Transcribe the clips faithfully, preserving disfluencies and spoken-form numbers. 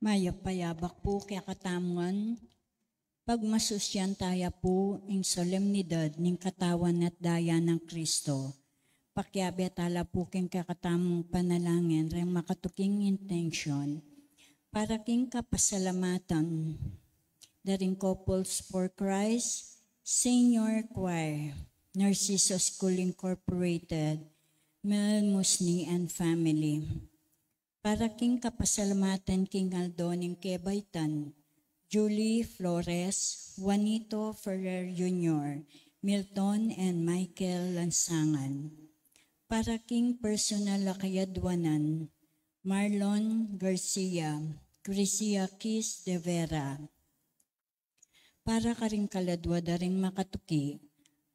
Mayap a yabak pu kekatamu ngan, pagmasusyan taya pu ing solemnidad ning Katawan at Daya nang Kristo. Pakiabe tala pu king kekatamung panalangin reng makatuking intensyon para king kapasalamatan da ring Couples for Christ, Senior Choir, Narciso School Incorporated, Mel Musni and family. Para king kapasalamatan king aldo ning kebaitan, Julie Flores, Juanito Ferrer Junior, Milton and Michael Lansangan. Para king personal a kayadwanan, Marlon Garcia, Crisia Quis de Vera. Para karing kaladwa da ring makatuki,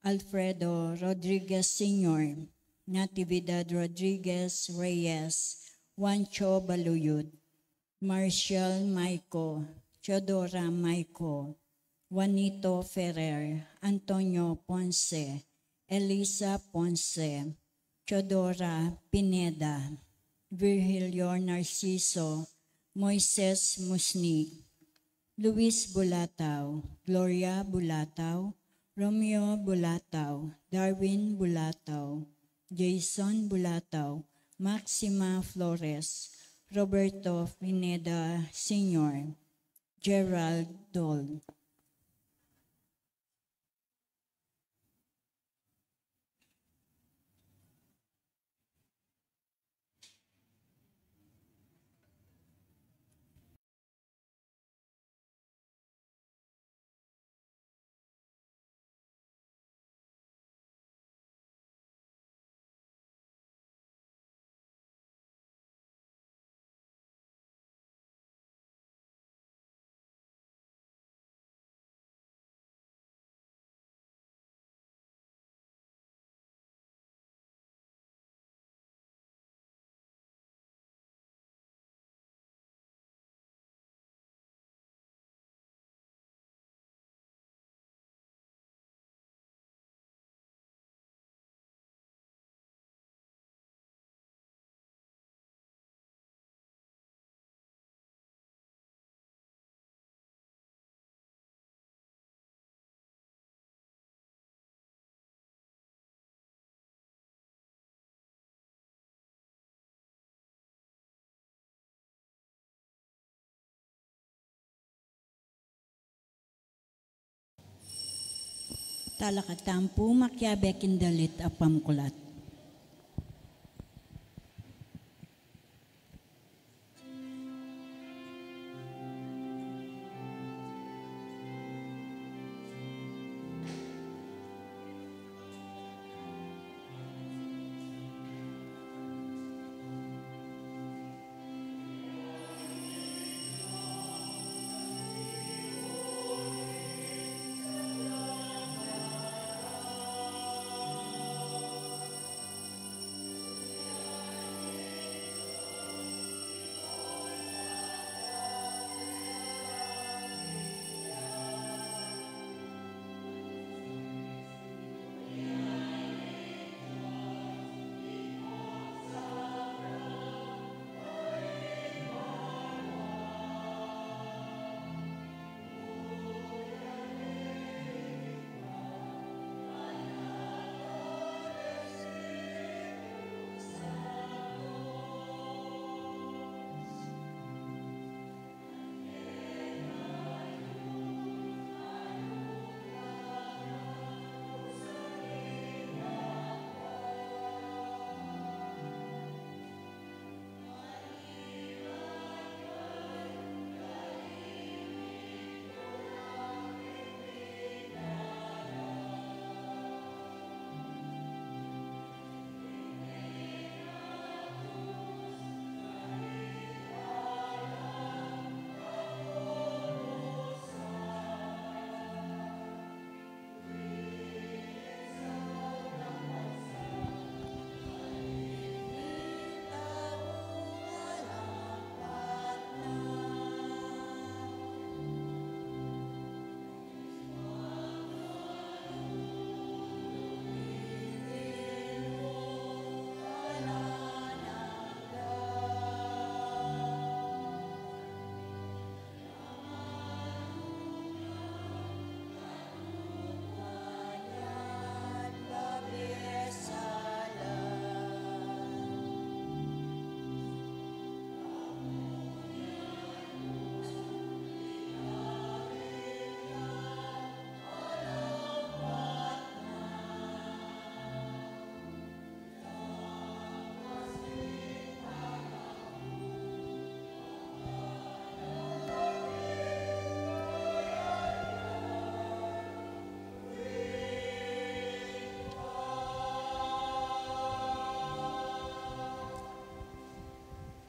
Alfredo Rodriguez Senior, Natividad Rodriguez Reyes, Juancho Baluyut, Marshall Maico, Teodora Maico, Juanito Ferrer, Antonio Ponce, Elisa Ponce, Teodora Pineda, Virgilio Narciso, Moises Musni, Luis Bulatao, Gloria Bulatao, Romeo Bulatao, Darwin Bulatao, Jason Bulatao, Maxima Flores, Roberto Pineda Senior, Gerald Dol. Talakad tamu pu makiabe king dalit a pamuklat.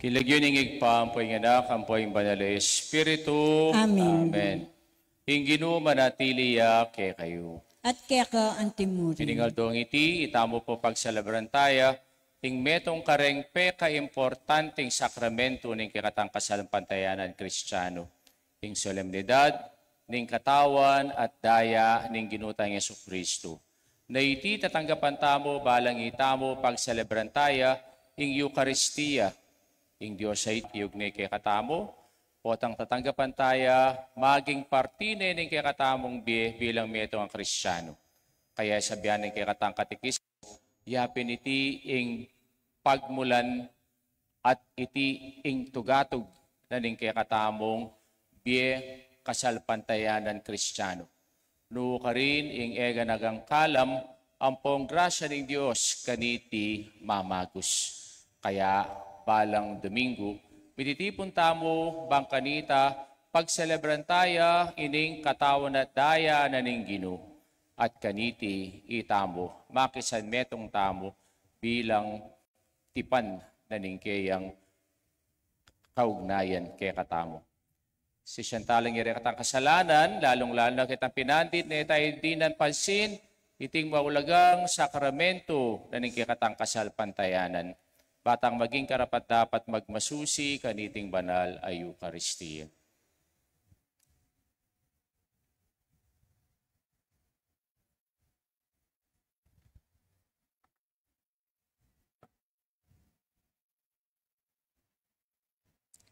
King lagyu ning Ibpa, ampo ing Anak, ampo ing Banal a Espiritu. Amen. Amen. Ing Ginu manatili ya kekayu. At keka antimurin. Ining aldong iti, itamu pu pagselebran taya ing metung kareng pekaimportanteng sakramentu ning kekatang kasalpantayanan Kristianu, ing solemnidad ning katawan at daya ning Ginu tang Jesucristo. Na iti tatanggapan tamu balang itamu pagselebran taya ing Eukaristia, ing Dios a itiyug ne kekatamu, potang tatanggapan taya maging parti ne ning kekatamung bie bilang metung a Kristianu. Kaya sabian ning kekatang katekismo, yapin iti ing pagmulan at iti ing tugatug na ning kekatamung bie kasalpantayanan Kristianu. Nu karin ing e ganagang kalam ampong grasya ning Dios kaniti mamagus. Kaya balang Domingo, mititipun tamu bang kanita pagselebran taya ining katawan at daya na ning Ginu. At kaniti itamu makisanmetung tamu bilang tipan na ning keyang kaugnayan kekatamu. Sisian tala ing rekatang kasalanan, lalung-lalu na ketang pinandit, ne taya dinan pansin iting maulagang sakramentu na ning kekatang kasalpantayanan, ba tang maging karapat-dapat magmasusi kaniting banal a Eukaristia.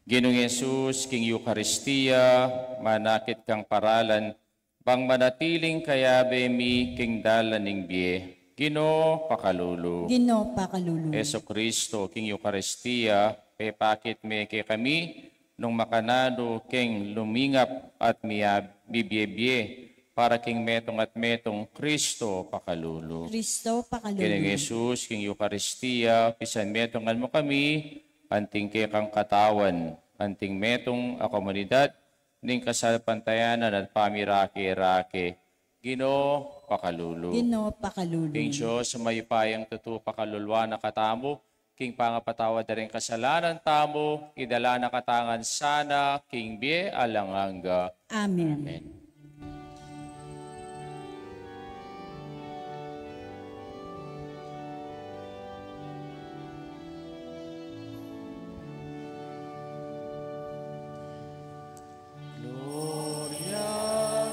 Ginung Jesus, king Eukaristia manakit kang paralan bang manatiling kayabe mi king dalan ning bie. Ginu, pakalulu. Ginu, pakalulu. Jesucristo, king Eukaristia pepakit me kekami nung makananu keng lumingap at mia-, mibie-bie para king metung at metung. Cristo, pakalulu. Cristo, pakalulu. Ginung Jesus, king Eukaristia pisanmetungan mu kami anting kekang katawan, anting metung a komunidad ning kasalpantayanan at pamirake-rake. Ginu, pakalulu. Ginu, pakalulu. King Dios a mayupayang tutu pakaluluan na katamu, king pangapatawad da ring kasalanan tamu, idala na katamu ngan sana king bie alang angga. Amen. Amen. Gloria,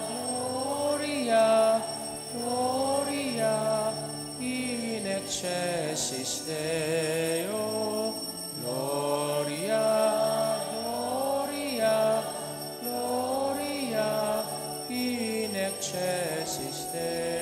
Gloria, Gloria in excelsis Deo. Gloria, Gloria, Gloria in excelsis Deo.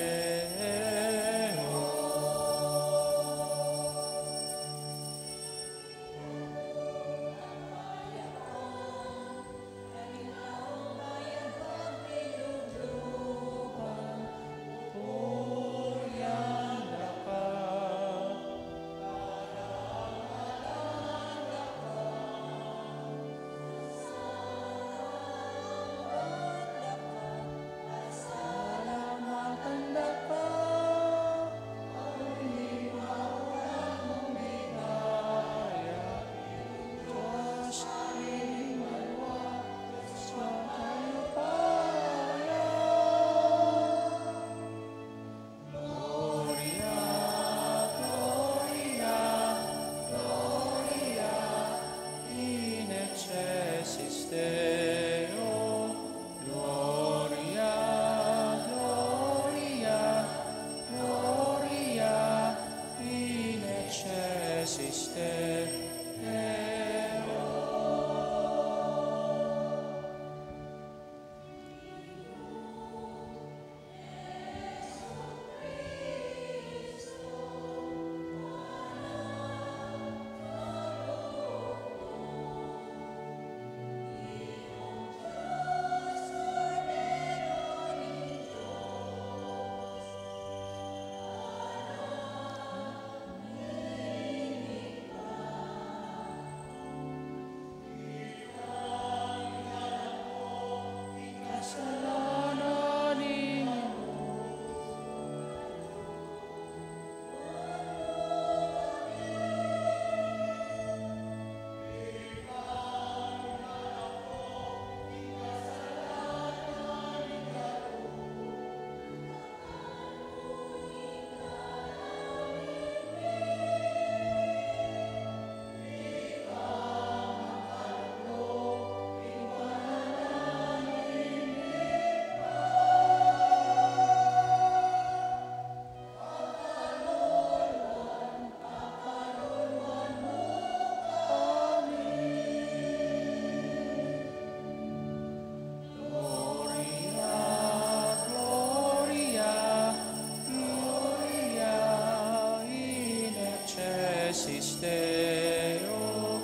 excelsis Deo,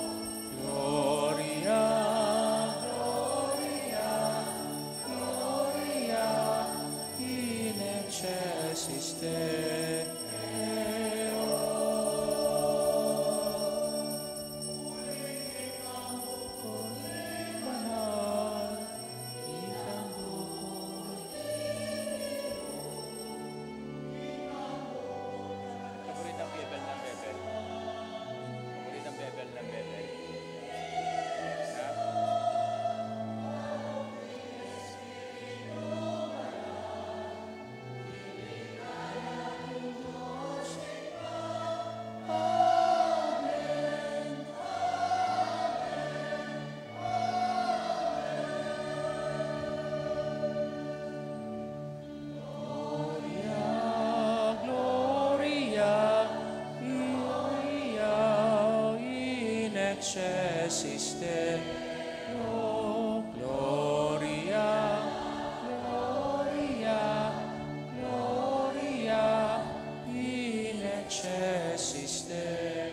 Gloria, Gloria, Gloria in excelsis Deo. Paborito ang Bebel ng Bebel. Paborito ang Bebel ng Bebel. Ha? Gloria, Gloria, Gloria in excelsis Deo. Gloria, Gloria, Gloria in excelsis Deo.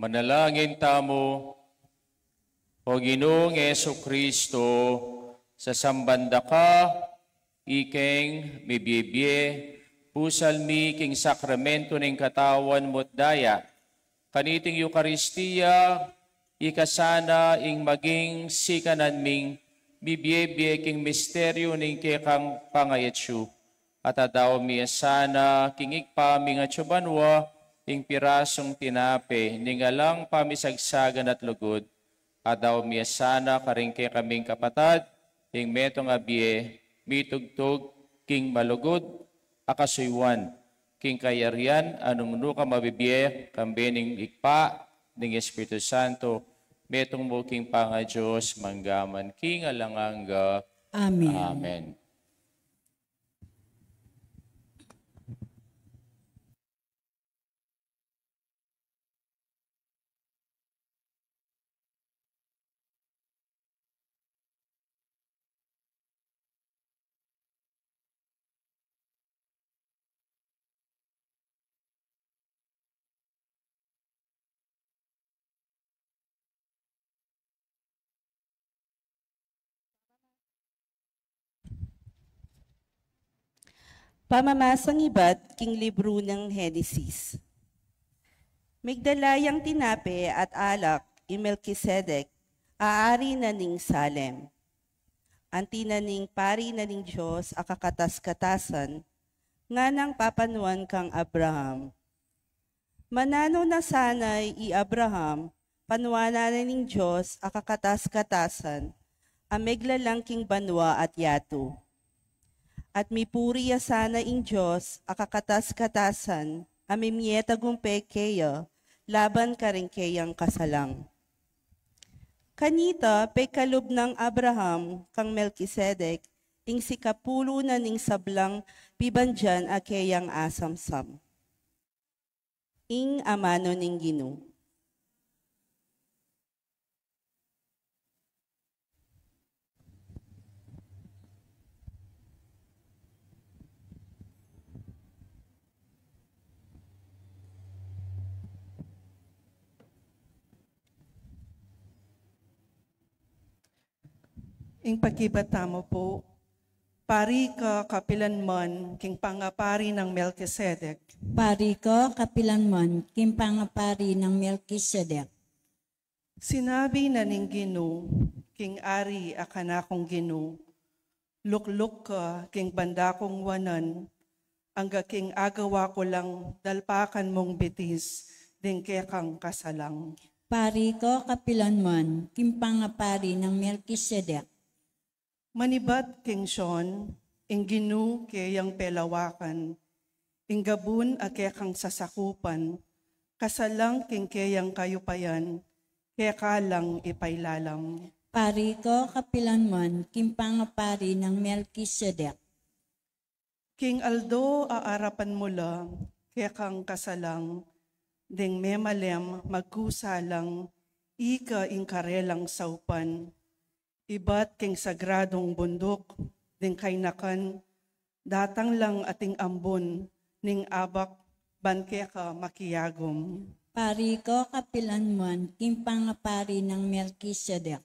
Manalangin tamu. O Ginung Jesucristo, sasamban da ka, ikeng mibie-bie, pusal mi king sakramentu ning katawan mu't daya, kaniting Eukaristia, ika sana ing maging sikanan ming mibie-bie king misteryu ning kekang pangayatsu. At adaun mi ya sana king Ibpa ming atsu banua, ing pirasung tinape ning alang pamisagsagan at lugud. Adaun mi ya sana karing kekaming kapatad, ing metung a bie, mitugtug king malugud a kasuyuan, king kayarian a nung nukarin mabibie, kambe ning Ibpa, ning Espiritu Santo, metung mu king pangaDios, mangga man king alang angga. Amen. Amen. Pamamasang ibat king libru ning Henesis. Migdala yang tinape at alak i Melkisedek, a ari na ning Salem. Anti na ning pari na ning Dios a kakatas-katasan, nganang papanuan kang Abraham. Mananu na sana i Abraham, panuanan na ning Dios a kakatas-katasan, a meglalang king banua at yatu. At mipuri ya sana ing Dios a kakatas-katasan, a mimie tagumpe keya, laban karing keyang kasalang. Kanita, pekalub nang Abraham kang Melkisedek, ing sikapulu na ning sablang pibandian a keyang asamsam. Ing amanu ning Ginu. Ing pakibat tamu pu, pari ka kapilanman king pangapari nang Melkisedek. Pari ka kapilanman king pangapari nang Melkisedek. Sinabi na ning Ginu king ari a kanakung Ginu, lukluk ka king banda kung wanan, angga king agawa ku lang dalpakan mung bitis ding kekang kasalang. Pari ka kapilanman king pangapari nang Melkisedek. Manibat king Sion, ing Ginu keyang pelawakan, ing gabun a kekang sasakupan, kasalang king keyang kayupayan, keka lang ipailalam. Pari ka kapilanman king pangapari nang Melkisedek. King aldo a arapan mu la, kekang kasalang, ding memalem magkusa lang, ika ing karelang saupan. Ibat king sagradung bunduk, ding kainakan, datang lang ating ambun, ning abak, ban keka makiagum. Pari ka kapilanman, king pangapari nang Melkisedek.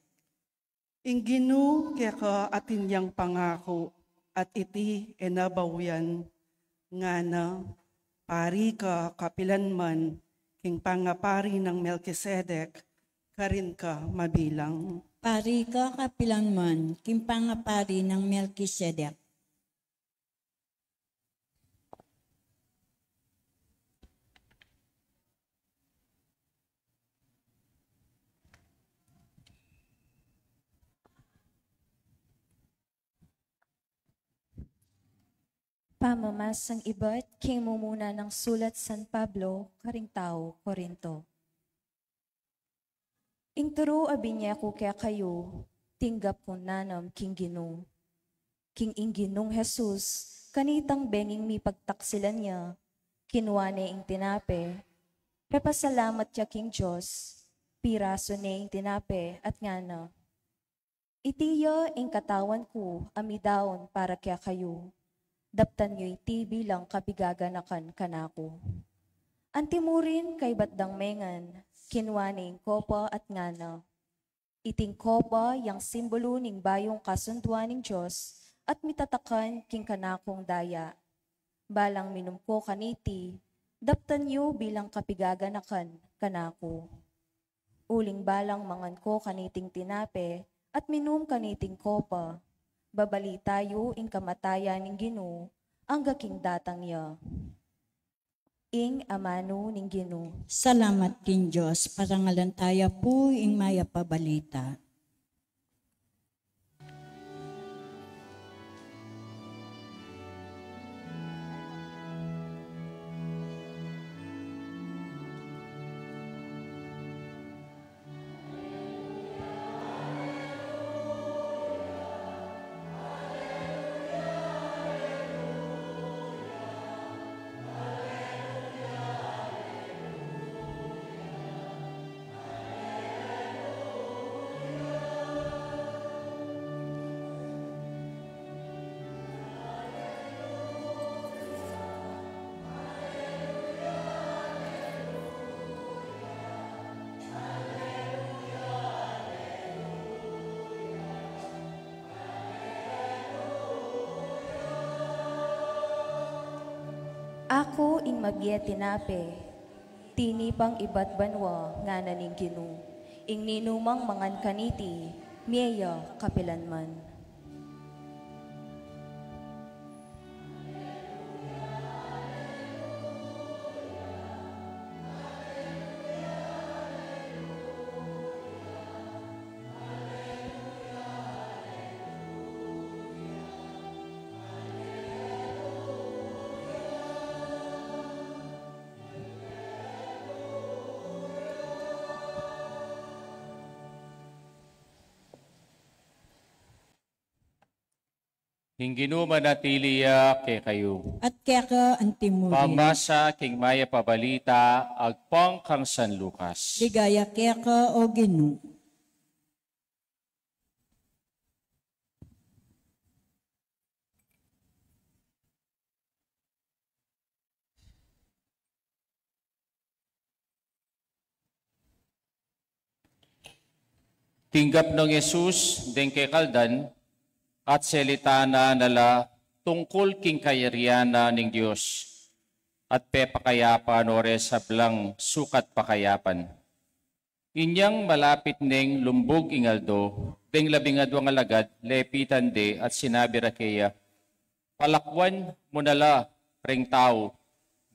Ing Ginu keka atin yang pangaku, at iti e na bawian, ngana, pari ka kapilanman, king pangapari nang Melkisedek, karin ka mabilang. Pari ka kapilanman, king pangapari nang Melkisedek. Pamamasang ibat king mumuna nang sulat San Pablo karing tau Corinto. Ing turu a binye ku kekayu, tinggap kung nanam king Ginu. King ing Ginung Jesus, kanitang benging mipagtaksilan ya, kinua ne ing tinape, pepasalamat ya king Dios, pirasu ne ing tinape at ngana, iti ya ing katawan ku a midaun para kekayu. Daptan yu iti bilang kapigaganakan kanaku. Antimurin kaybat dang mengan, kinua ne ing kopa at ngana, iting kopa yang simbulu ning bayung kasunduan ning Dios at mitatakan king kanakung daya. Balang minum ko kaniti, daptan yu bilang kapigaganakan kanaku. Uling balang mangan ko kaniting tinape at minum kaniting kopa, babalita yu ing kamatayan ning Ginu angga king datang ya. Ing amanu ning Ginu. Salamat king Dios, parangalan taya pu ing mayap a balita. Aku ing mabie tinape, tinipang ibat banua, ngana ning Ginu, ing ninumang mangan kaniti, mie ya kapilanman. Ing Ginu manatili ya kekayu. At keka antimurin. Pamasa king mayap a balita agpang kang San Lucas. Ligaya keka, O Ginu. Tinggap nang Jesus deng kekaldan at selitaan na la tungkul king kayarian na ning Dios at pepakayapan no re sablang sukat pakayapan. Inyang malapit neng lumbug ing aldo, deng labing adwang alagad lepitan de at sinabi ra keya, "Palakuan mu na la reng tau,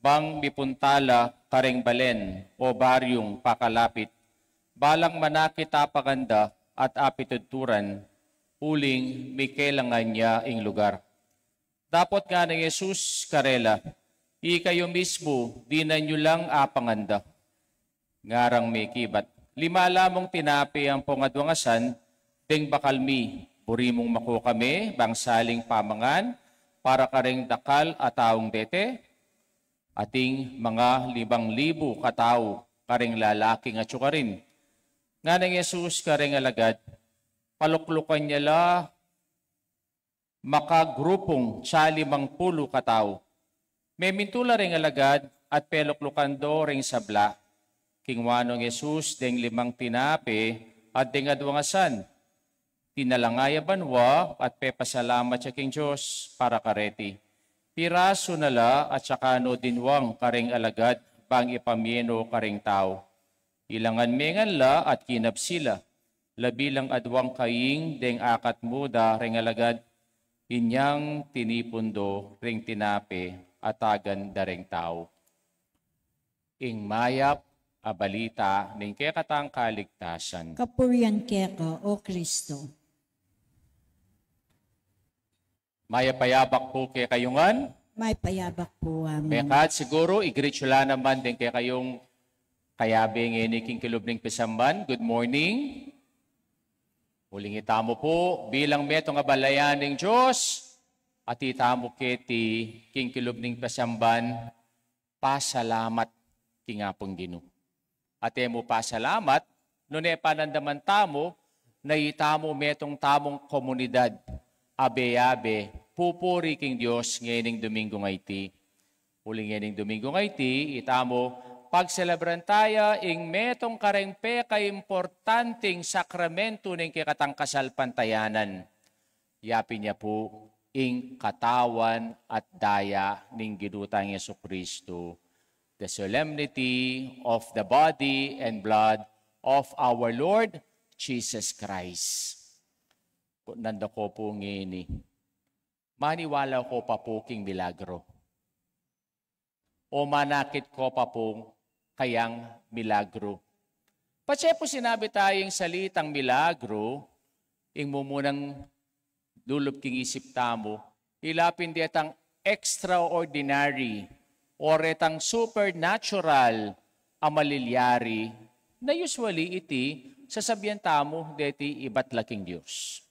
bang mipunta la kareng balen o baryung pakalapit, balang manakit apangan da at apitudturan, uling mikelangan ya ing lugar." Dapot ngana nang Jesus karela, "Ikayu mismu, dinan yu lang apangan da." Ngarang mekibat, "Lima la mung tinape ampong adwang asan deng bakal mi. Buri mung makua kami bang saling pamangan para kareng dakal a taung dete?" Ating manga limang libu katau kareng lalaking atyu karin. Nganang Jesus kareng alagad, paluklukan ya la makagrupung tsa limang pulu katau. Memintu la reng alagad at peluklukan do reng sabla. Kingwa nong Jesus deng limang tinape at deng adwang asan, tinalanga ya banua at pepasalamat ya king Dios para kareti. Pirasu na la at saka no dinwang kareng alagad bang ipamie no kareng tau. Ilangan me ngan la at kinabsi la, labi lang adwang kaing deng akat mu da reng alagad, inyang tinipun do reng tinape at agan da reng tau. Ing mayap a balita ning kekatang kaligtasan. Kapurian keka, O Kristo. Mayap a yabak pu kekayu ngan. Mayap a yabak pu, amen. Mekad siguru, i-greet yu la naman deng kekayung kayabe ngeni king kilub ning pisamban. Good morning. Uling itamu pu, bilang metung a balayan ning Dios, at itamu keti king kilub ning pisamban, pasalamat king Apung Ginu. At e mu pasalamat, nune panandaman tamu, na itamu metung tamung komunidad, abe-abe, pupuri king Dios ngening Domingo nga iti. Uling ngening Domingo nga iti, itamu, pagselebran taya ing metung kareng pekaimportanting sakramentu ning kekatang kasalpantayanan. Yapin ya pu ing katawan at daya ning Ginu tang Jesu Kristo, the solemnity of the body and blood of our Lord Jesus Christ. Nanda ko pu ngeni, maniwala ko pa pu king milagro? O manakit ko pa pung kayang milagro? Patse pu sinabi taya ing salitang milagro, ing mumunang lulub king isip tamu, ila pin detang extraordinary o retang supernatural a malilyari, na usually iti sasabian tamu deti ibat la king Dios.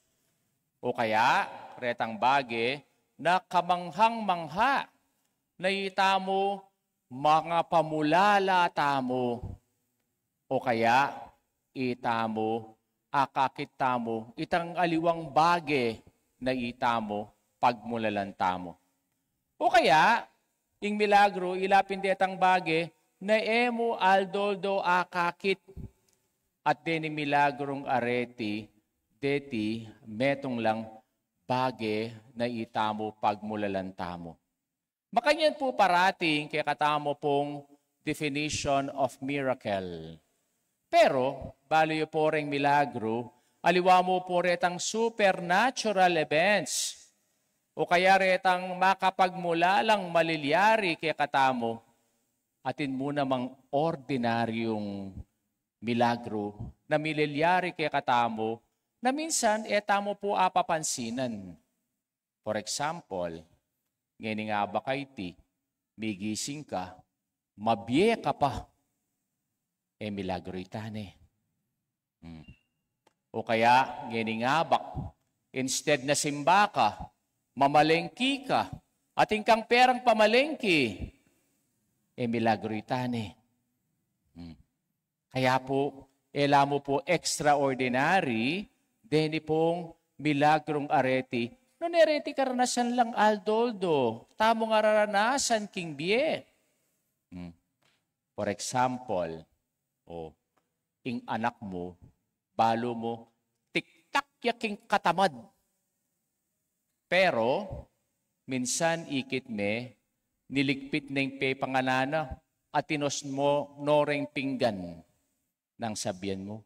O kaya, retang bage na kamanghang-mangha, na itamu mangapamulala tamu. O kaya, itamu akakit tamu itang aliwang bage na itamu pagmulalan tamu. O kaya, ing milagro, ila pin detang bage na e mu aldo-aldo akakit. At deni milagrong areti, deti metung lang bage na itamu pagmulalan tamu. Makanyan pu parati ing kekatamu pung definition of miracle. Pero, balu yu pu reng milagro, aliwa mu pu retang supernatural events, o kaya retang makapagmulalang malilyari kekatamu, atin mu namang ordinaryung milagro na mililyari kekatamu, na minsan e tamu pu apapansinan. For example, ngening abak a iti, migising ka, mabie ka pa. E milagro ita ne. Hmm. O kaya, ngening abak, instead na simba ka, mamalengki ka, atin kang perang pamalengki. E milagro ita ne. Hmm. Kaya pu, e la mu pu extraordinary deni pung milagrong areti, nune reti karanasan lang aldo-aldo tamung araranasan king bie. Hmm. For example, o, ing anak mu, balu mu, tiktak ya king katamad. Pero, minsan ikit me, niligpit ne ing pepanganan na, at tinos mu no reng pinggan. Nang sabian mu,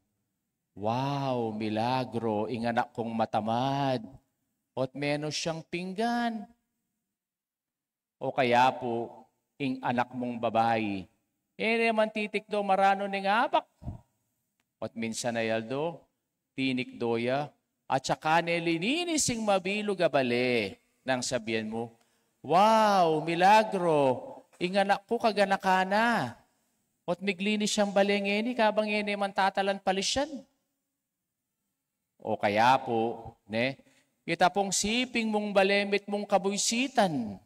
"Wow, milagro, ing anak kung matamad, o't menos yang pinggan." O kaya pu, ing anak mung babai, e ne man titikdo maranu ning abak. O't minsan a aldo, tinikdo ya, at saka ne lininis ing mabilug a bale. Nang sabian mu, "Wow, milagro, ing anak ku kaganakan na. O't miglinis yang bale ngeni, kabang e ne man tatalan palisyan." O kaya pu, ne, ita pung siping mung bale mitmung kabuysitan,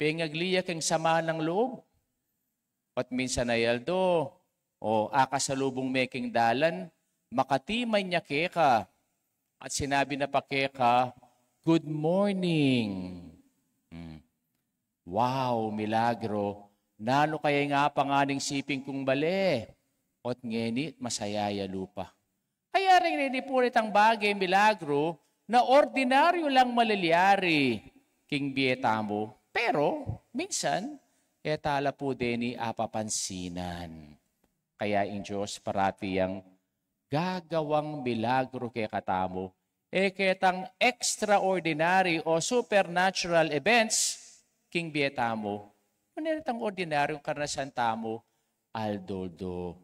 pengagli ya king sama nang loob. At minsan a aldo, O, akasalubung me king dalan, makatiman ya keka, at sinabi na pa keka, "Good morning." Hmm. Wow, milagro. Nanu kaya ing apanganing siping kung bale? Ot ngeni, masaya ya lupa. Kaya ring reni pu retang bage, milagro na ordinaryo lang malilyari king bie tamu. Pero, minsan, e tala pu deni apapansinan. Kaya ing Dios parati yang gagawang milagro kekatamu, e ketang extraordinary o supernatural events king bie tamu. Nune retang ordinaryong karnasan tamu, aldo-aldo.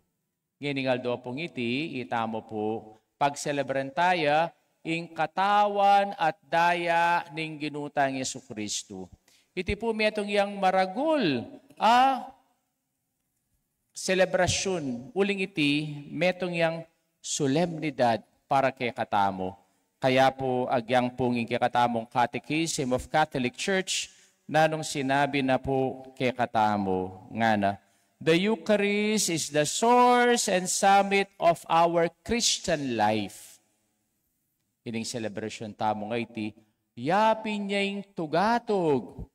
Ngening aldo pung iti, itamu pu pagselebran taya ing katawan at daya ning Ginu tang Jesucristo. Iti pu metung yang maragul a selebrasyun, uling iti metung yang solemnidad para kekatamu. Kaya pu, agyang pung ing kekatamung Catechism of Catholic Church, nanung sinabi na pu kekatamu, ngana, "The Eucharist is the source and summit of our Christian life." Ining selebrasyun tamu nga iti, yapin ya ing tugatug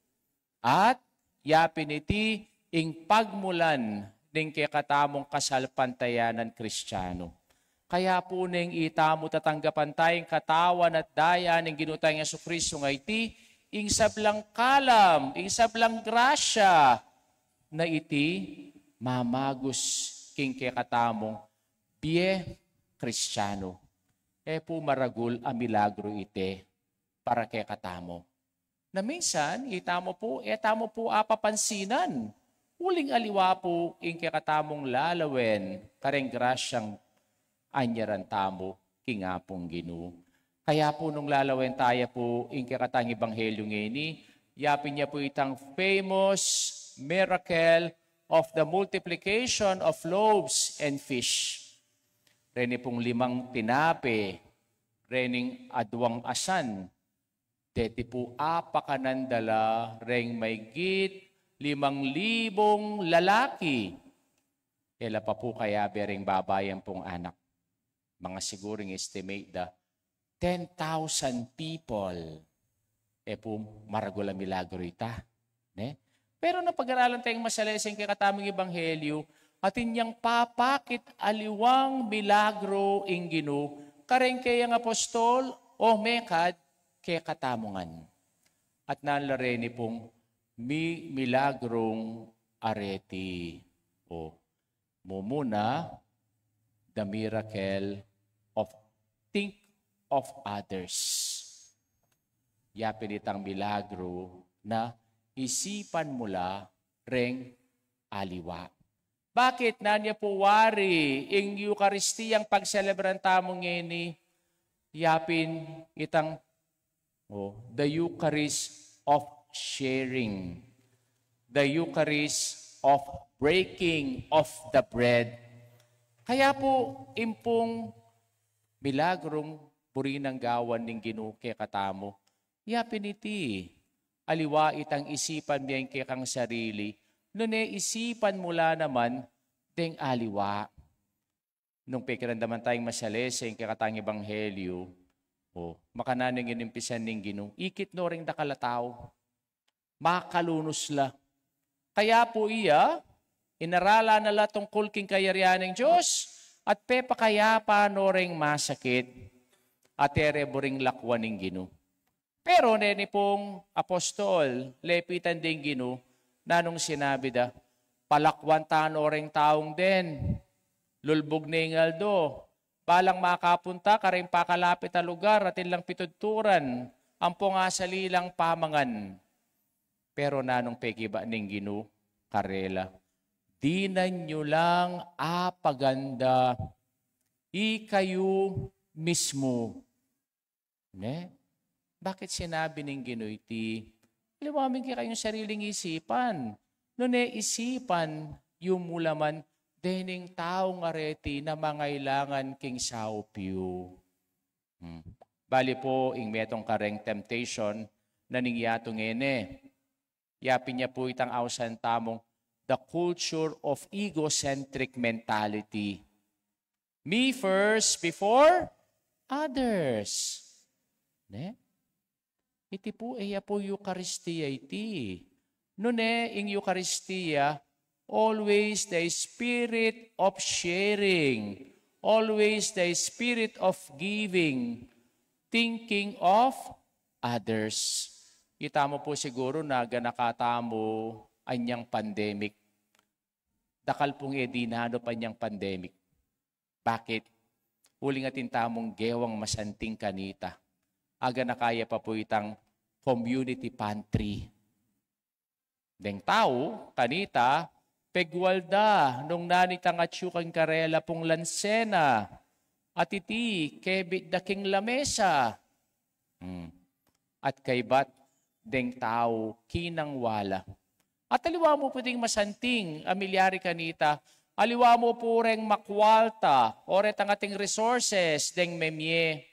at yapin iti ing pagmulan ning kekatamung kasalpantayanan Kristiano. Kaya pu neng itamu tatanggapan taya ing katawan at daya ning Ginu tang Jesucristo nga iti, ing sablang kalam, ing sablang grasya na iti mamagus king kekatamung bie Kristiano. E pu maragul a milagro iti para kekatamu. Na minsan, itamu pu, e tamu pu apapansinan. Uling aliwa pu ing kekatamung lalawen kareng grasyang anyaran tamu king Apung Ginu. Kaya pu nung lalawen taya pu ing kekatang ebanghelyo ngeni, yapin ya pu itang famous miracle of the multiplication of loaves and fish. Reni pung limang tinape, rening aduang asan, deti pu apakanan da la reng maygit limang libung lalaki. E la pa pu kayabe reng babai ampong anak. Mga siguro ing estimate da, ten thousand people. E pu maragul a milagro ita. Ne? Pero nung pag-aralan taya ing masalese ing kekatamung ebanghelyo, atin yang papakit aliwang milagro ing Ginu kareng keyang apostol o mekad kekatamu ngan. At nanu la reni pung mi-, milagrong areti. O, mumuna, the miracle of think of others. Yapin itang milagro na isipan mu la reng aliwa. Bakit? Nanu ya pu wari ing Eukaristiyang pagselebran tamu ngeni, yapin itang, o, the Eucharist of sharing, the Eucharist of breaking of the bread. Kaya pu, impung milagrong buri nang gawan ning Ginu kekatamu, yapin iti, aliwa itang isipan me ing kekang sarili, nune isipan mu la naman deng aliwa. Nung pekiramdaman taya ing masalese ing kekatang ebanghelyo, o, makananu ing inimpisan ning Ginu, ikit no reng dakal a tau, makalunus la. Kaya pu iya, inaralan na la tungkul king kayarian ning Dios, at pepakayapa no reng masakit, at e re buring lakwan ning Ginu. Pero neni pung apostol, lepitan deng Ginu, nanung sinabi da, "Palakwan ta no reng taung den. Lulbug ne ing aldo. Balang makapunta kareng pakalapit a lugar, atin lang pituturan ampong asali lang pamangan." Pero nanung pekibat ning Ginu karela, "Dinan yu lang apaganda ikayu mismu." Ne? Bakit sinabi ning Ginu iti? Aliwa mu ing kekayung sariling isipan. Nune isipan yu mu la man dening taung areti na mangailangan king saup yu. Hmm. Bali pu, ing metung kareng temptation na ning yatu ngeni. Yapin ya pu itang ausan tamung the culture of egocentric mentality. Me first before others. Ne? Iti pu, iya pu Eukaristia iti. Nune, ing Eukaristia, always the spirit of sharing, always the spirit of giving, thinking of others. Kita mu pu siguru na ganaka tamu anyang pandemic. Dakal pung e dinanup anyang pandemic. Bakit? Uling atin tamung gewang masanting kanita. Aganaka ya pa pu itang community pantry. Deng tau, kanita, pegwal da nung nanu itang atyu king karela pung lansena, at iti kebit da king lamesa. Hmm. At kaybat deng tau kinangwa la. At aliwa mu pu ding masanting a milyari kanita, aliwa mu pu reng makwalta o retang ating resources deng memye.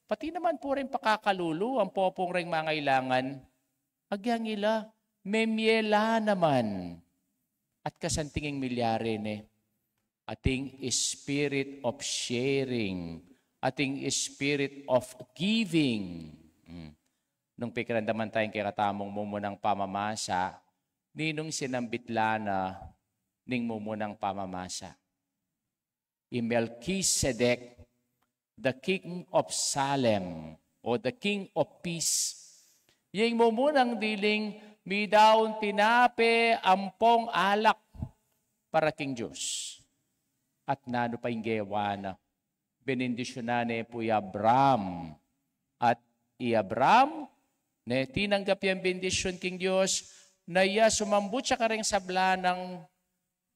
Pati naman pu reng pakakalulu ampo pung reng mangailangan. Agyang ila, memye la naman. At kasanting ing milyari ne, ating spirit of sharing, ating spirit of giving. Mm. Nung pikiramdaman taya ing kekatamung mumunang pamamasa, ninung sinambit la na ning mumunang pamamasa? I Melchizedek, the King of Salem, o the King of Peace. Ing mumunang diling midaun tinape ampong alak para king Dios. At nanu pa ing gewa na? Benendisyunan ne pu i Abram. At i Abram, ne, tinanggap yang bendisyun king Dios, na ya sumambut ya kareng sablang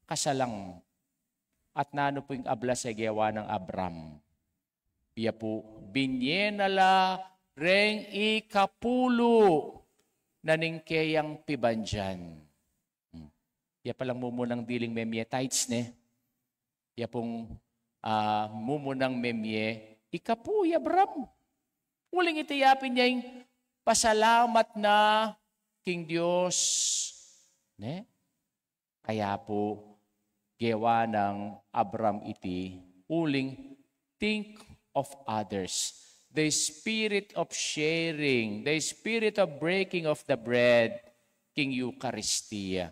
kasalang. At nanu pu ing ablas a gewa nang Abram? Ya pu, binye na la reng ikapulu na ning keyang pibandian. Hmm. Ya palang mumunang diling memye, tithes, ne? Ya pung, ah, mumunang memye, ikapu i Abram. Uling iti yapin ya ing pasalamat na king Dios, ne? Kaya pu, gewa nang Abram iti, uling think of others. The spirit of sharing, the spirit of breaking of the bread, king Eukaristia.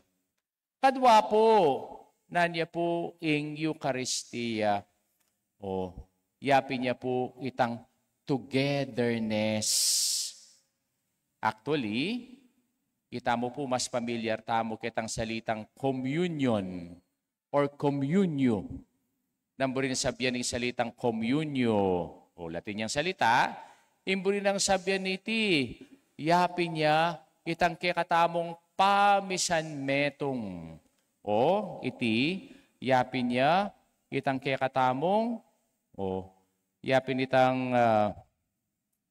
Kadwa pu, nanu ya pu ing Eukaristia? O, yapin ya pu itang togetherness. Actually, itamu pu mas pamilyar tamu ketang salitang communion or communio. Nanu buri nang sabian ning salitang communio? O, Latin yang salita. Ing buri nang sabian niti, yapin ya itang kekatamung pamisanmetung. O, iti, yapin ya itang kekatamung, o, yapin itang, ah,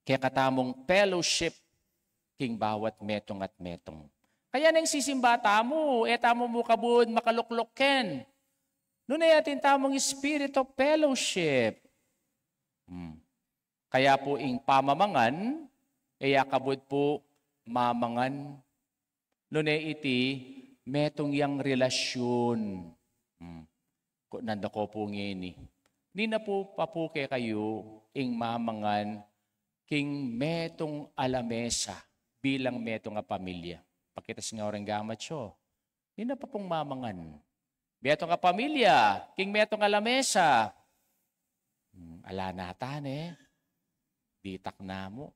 kekatamung fellowship king bawat metung at metung. Kaya neng sisimba tamu, e tamu mu kabud makalukluk ken. Nune atin tamung spirit of fellowship. Hmm. Kaya pu ing pamamangan, e ya kabud pu mamangan. Nune iti, metung yang relasyun. Hmm. Ku-, nanda ko pu ngeni. Nina pu pa pu kekayu ing mamangan king metung a lamesa bilang metung a pamilya? Pakitas nga orang gamat yo. Nina pa pung mamangan. Metung a pamilya, king metung a lamesa. Hmm, ala na ta ne. Ditak na mu.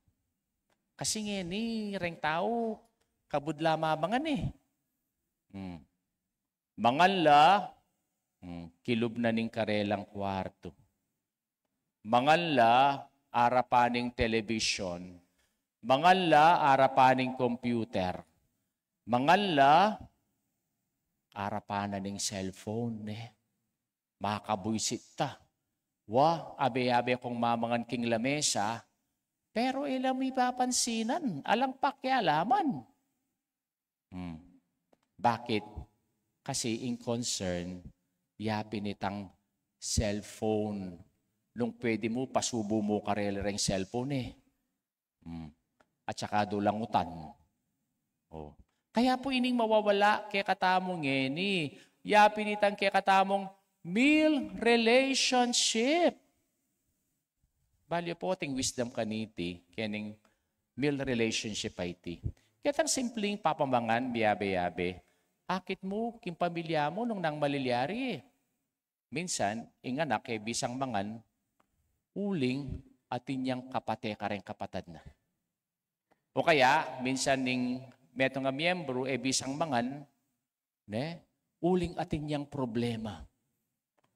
Kasi ngeni, reng tau, kabud la mamangan e. Hmm. Mangan la, hmm, kilub na ning karelang kuartu. Mangan la, arapan ning television. Mangan la, arapan ning computer. Mangan la, arapan na ning cellphone, ne? Makabuisit ta. Wa, abe-abe kung mamangan king lamesa, pero e la mu papansinan, alang pakialaman. Hmm. Bakit? Kasi ing concern, yapin itang cellphone. Nung pwede mu, pasubu mu karela reng cellphone e. Hmm. At saka do langutan. O. Kaya pu ining mawawala kekatamu ngeni, yapin itang kekatamung meal relationship. Balu yu pu ating wisdom kaniti, kening meal relationship a iti. Ketang simpling papamangan, biabe-abe. Akit mu king pamilya mu nung nanu ing malilyari. Minsan, ing anak e bisang mangan, uling atin yang kapate kareng kapatad na. O kaya, minsan ning metung a miyembru e bisang mangan, ne? Uling atin yang problema.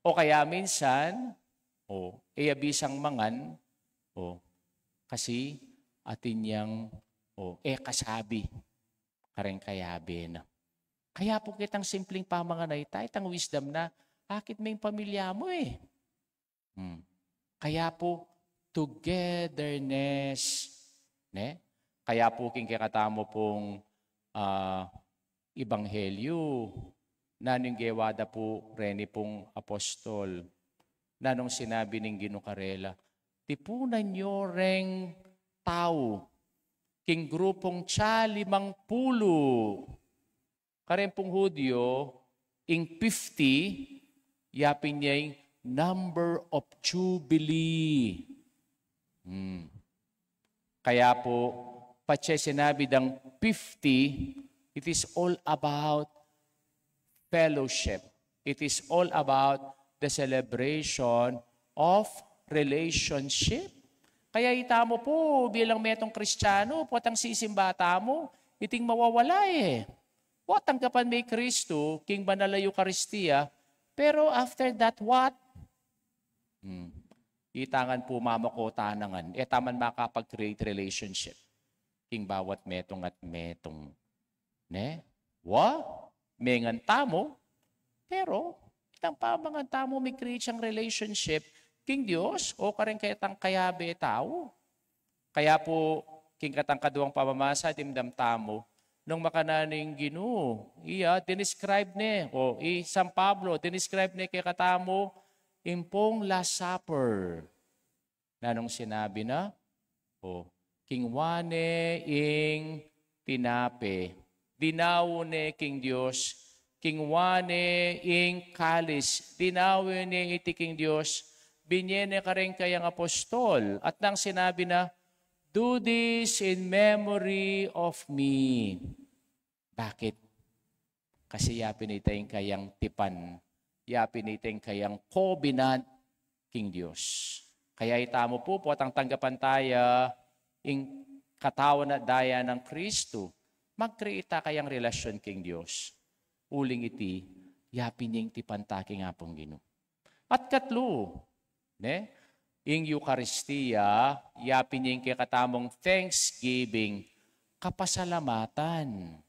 O kaya minsan, o, e ya bisang mangan, o, kasi atin yang, o, e kasabi kareng kayabe na. Kaya pu ketang simpling pamangan a ita, itang wisdom na, akit me ing pamilya mu e. Hmm. Kaya pu, togetherness, ne? Kaya pu king kekatamu pung, ah, ebanghelyu, nanu ing gewa da pu reni pung apostol? Nanung sinabi ning Ginu karela? Tipunan yu reng tau king grupung tsa limang pulu. Kareng pung Hudyo, ing fifty, yapin ya ing number of Jubilee. Hmm. Kaya pu, patse sinabi dang fifty, it is all about fellowship. It is all about the celebration of relationship. Kaya itamu pu, bilang metung Kristiyanu, potang sisimba tamu, iting mawawala e. Potang tanggapan me i Kristu king banal a Eukaristia, pero after that, what? Hmm. Ita ngan pu, mamako ta na ngan. E ta man makapag-create relationship king bawat metung at metung. Ne? Wa? Mengan tamu, pero itang pamangan tamu, mi-create yang relationship king Dios o kareng ketang kayabe tau. Kaya pu, king ketang kaduang pamamasa, dimdam tamu, nung makananu ing Ginu, iya, dinescribe ne, o i San Pablo, dinescribe ne kekatamu ing pung Last Supper. Nanung sinabi na? O, kinua ne ing tinape, dinawu ne king Dios, kinua ne ing kalis, dinawu ne iti king Dios, binye ne kareng kayang apostol, at nang sinabi na, "Do this in memory of me." Bakit? Kasi yapin ita ing kayang tipan, yapin ita ing kayang covenant king Dios. Kaya itamu pu, potang tanggapan taya ing katawan at daya nang Kristu, mag-create ta kayang relasyon king Dios. Uling iti, yapin ya ing tipan ta king Apung Ginu. At katlu, ne? Ing Eukaristia, yapin ya ing kekatamung thanksgiving, kapasalamatan.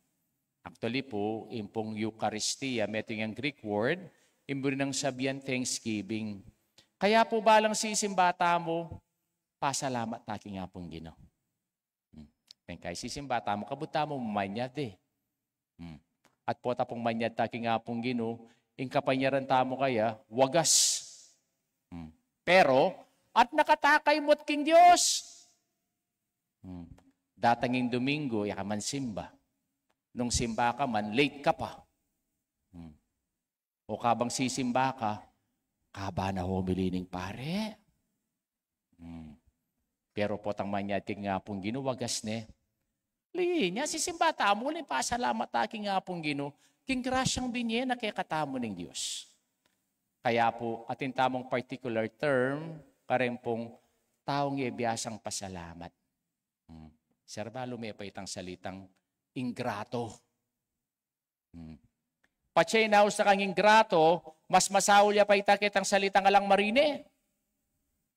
Actually pu, ing pung Eukaristia, metung yang Greek word, ing buri nang sabian thanksgiving. Kaya pu, balang sisimba tamu, pasalamat ta king Apung Ginu. Hmm. Pengkay sisimba tamu, kabud tamu mamanyad e. Hmm. At pota pung manyad ta king Apung Ginu, ing kapanyaran tamu kaya, wagas. Hmm. Pero, at nakatakay mut king Dios. Hmm. Datang ing Domingo, e ka man simba. Nung simba ka man, late ka pa. Hmm. O kabang sisimba ka, kaba na homily ning pare. Hmm. Pero potang manyad king Apung Ginu, wagas ne. Linya, sisimba tamu, uling pasalamat ta king Apung Ginu, king grasyang binye na kekatamu ning Dios. Kaya pu, atin tamung particular term, kareng pung taung e biasang pasalamat. Hmm. Sir, balu me pa itang salitang ingrato. Hmm. Patse inaus na kang ingrato, mas masaul ya pa ita ketang salitang alang marine.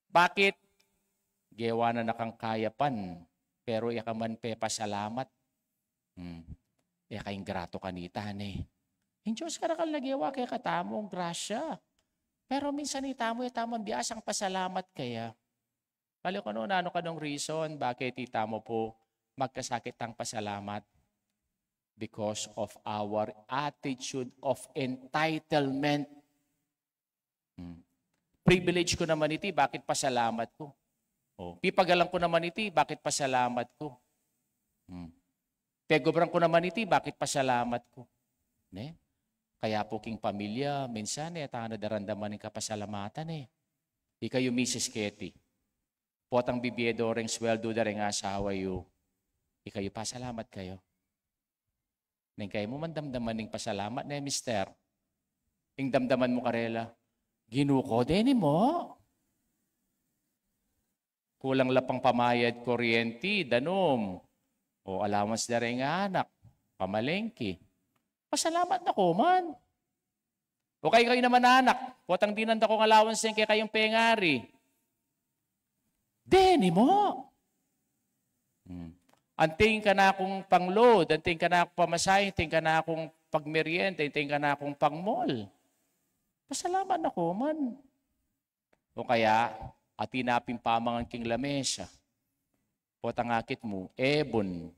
Bakit? Gewa na na kang kayapan, pero e ka man pepasalamat. Hmm. E ka ingrato kanita, ne? Ing Dios karakal na gewa kekatamu grasya. Pero minsan itamu, e tamu man biasang pasalamat kaya. Kali ko no, nanu kanung reason bakit itamu pu magkasakit tang pasalamat? Because of our attitude of entitlement. Hmm. Privilege ku naman iti, bakit pasalamat ku? O, pipagalan ku naman iti, bakit pasalamat ku? Hmm. Pegobran ku naman iti, bakit pasalamat ku? Ne? Kaya pu king pamilya, minsan e tana daramdaman ing kapasalamatan e. Ikayu, Misis Ketty, potang bibie do reng sweldu da reng asawa yu, ikayu pasalamat kayu. Neng kayu mu man damdaman ing pasalamat ne, Mister. Ing damdaman mu karela, "Ginu ko, deni mu. Kulang la pang pamayad kuryenti, danum, o allowance da reng anak, pamalengke. Pasalamat na ku man." O kaykayu naman anak, potang dinan da kung allowance kekayung pengari, "Deni mu. Hmm. Anting kanakung pang-load, anting kanakung pamasahe, anting kanakung pagmeryenda, anting kanakung pang-mall. Pasalamat na ku man." O kaya, atin na pin pamangan king lamesa. Potang akit mu, ebun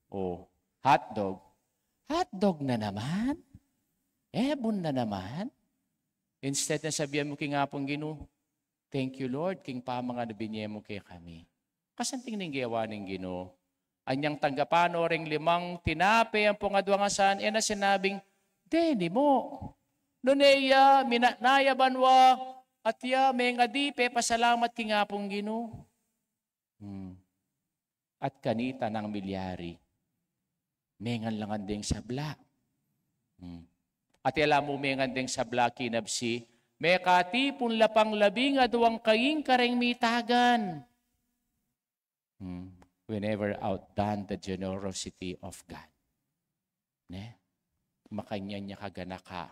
o hotdog. "Hotdog na naman? Ebun na naman?" Instead na sabian mu king Apung Ginu, "Thank you, Lord, king pamangan a binie mu kekami." Kasanting ning gewa ning Ginu. Anyang tanggapan no reng limang tinape ampong aduang asan, e na sinabing, "Deni mu." Nune ya, minat na ya banua, at ya mengadi, pepasalamat king Apung Ginu. Hmm. At kanita nang milyari, mengan la ngan deng sabla. Hmm. At e la mu mengan deng sabla, kinabsi, mekatipun la pang labing aduang kaing kareng mitagan. Hmm. We never outdone the generosity of God. Ne? Makanyan ya kaganaka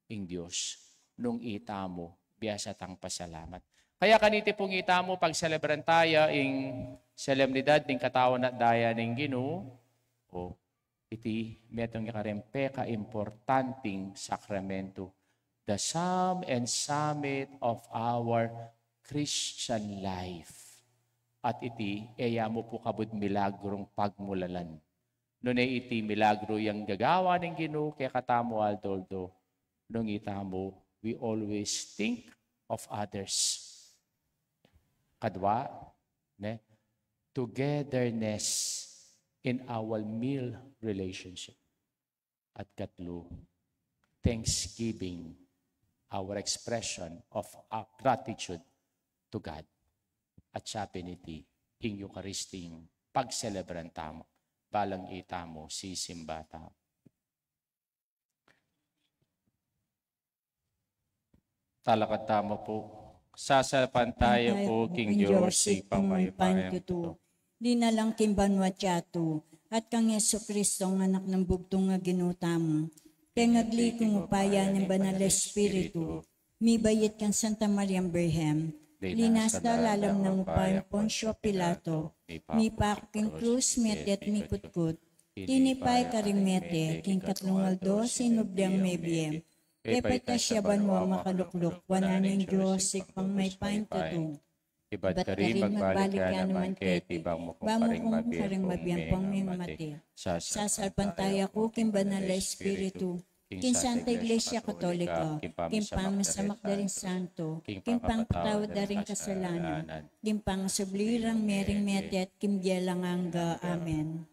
ing Dios nung itamu biasa tang pasalamat. Kaya kaniti pung itamu pagselebran taya ing solemnidad ning katawan at daya ning Ginu, o iti metung ya kareng pekaimportanting sakramento, the sum and summit of our Christian life. At iti, e ya mu pu kabud milagrung pagmulalan. Nune iti milagru yang gagawa ning Ginu kekatamu aldo-aldo, nung itamu, we always think of others. Kadwa, ne? Togetherness in our meal relationship. At katlu, thanksgiving, our expression of our gratitude to God. At siya pin iti, ing Eukaristing pagselebran tamu, balang itamu sisimba tamu. Talakad tamu pu. Sasalpantaya ku king Dios, ing pamayapan tutu. Linalang king banua at yatu, at kang Jesucristo, ing Anak nang bugtung a Ginu tamu. Pengagli king upaya ning Banal Espiritu, mibait kang Santa Mariang Birhen, linasa lalam ning upaya nang Poncio Pilato, mipaku king krus, mete at mikutkut, tinipa ya karing mete, king katlung aldo sinubli yang mebie, pepaitas ya banua, makalukluk wanan ning Dios, Ibpang mayupayang tutu. Ibat karin magbalik ya naman keti, bang mu kung karing mabie ampong mengmate. Sasalpantaya ku king Banal a Espiritu, king Santa Iglesia Katolika, king pamasamak da ring santo, king pangpatawad da ring kasalanan, king pangasubli rang mering mete, at king bie alang angga. Amen.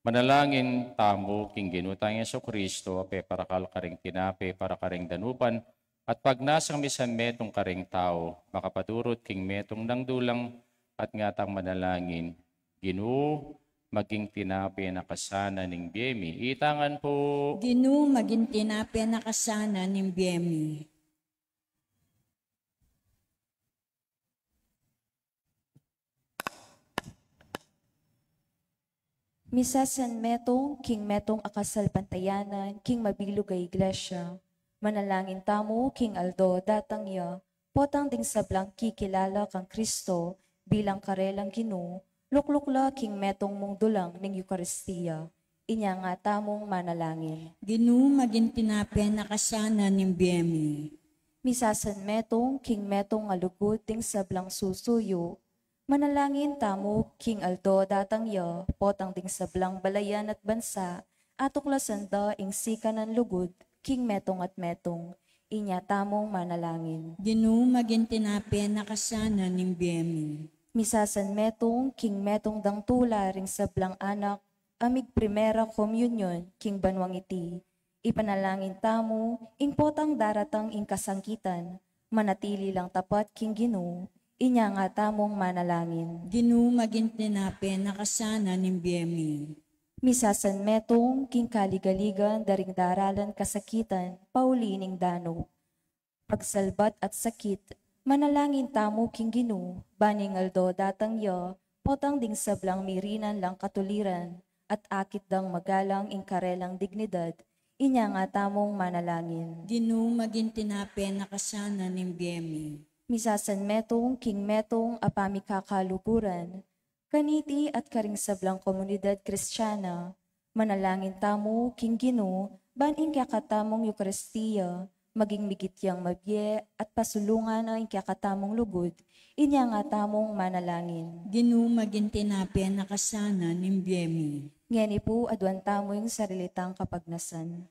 Manalangin tamu king Ginu tang Jesucristo, a peparakal karing tinape para karing danupan, at pagnasang misan metung karing tau, makapadurut king metung nang dulang, at ngatang manalangin, Ginu, maging tinape na kasana ning bie mi. Itangan pu. Ginu, maging tinape na kasana ning bie mi. Misasanmetung king metung a kasalpantayanan king mabilug a iglesia. Manalangin tamu king aldo datang ya, potang ding sablang kikilala kang Kristo bilang karelang Ginu, lukluk la king metung mung dulang ning Eukaristia. Inya nga tamung manalangin. Ginu, maging tinape na kasana ning bie mi. Misasanmetung king metung a lugud ding sablang susuyu. Manalangin tamu king aldo datang ya, potang ding sablang balayan at bansa, atuklasan da ing sikanan lugud king metung at metung. Inya tamung manalangin. Ginu, maging tinape na kasana ning bie mi. Misasanmetung king metung dang tula ring sablang anak, Amig primera komunyon king banuang iti, ipanalangin tamu ing potang daratang ing kasangkitan, manatili lang tapat king Ginu, inya nga tamung manalangin. Ginu, maging tinape na kasana ning bie mi. Misasanmetung king kaligaligan da ring daralan kasakitan pauli ning danu, pagsalbat at sakit, manalangin tamu king Ginu, ban ing aldo datang ya, potang ding sablang mirinan lang katuliran, at akit dang magalang ing karelang dignidad, inya nga tamung manalangin. Ginu, maging tinape na kasana ning bie mi. Misasanmetung king metung a pamikakaluguran, kaniti at karing sablang komunidad Kristiana, manalangin tamu king Ginu, ban ing kekatamung Eukaristia, maging migit yang mabie at pasulungan na ing kekatamung lugud, inya nga tamung manalangin. Ginu, maging tinape na kasana ning bie mi. Ngeni pu, aduan tamu ing sarili tang kapagnasan.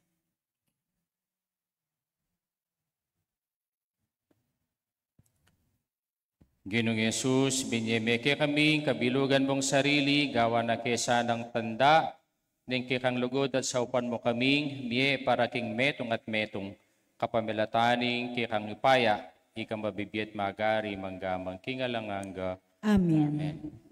Ginung Jesus, binie me kekami ing kabilugan mung sarili, gawan na ke sanang tanda ning kekang lugud at saupan mu kaming mie para king metung at metung, kapamilatan ning kekang upaya, ika mabibie at magari mangga man king alang angga. Amen. Amen.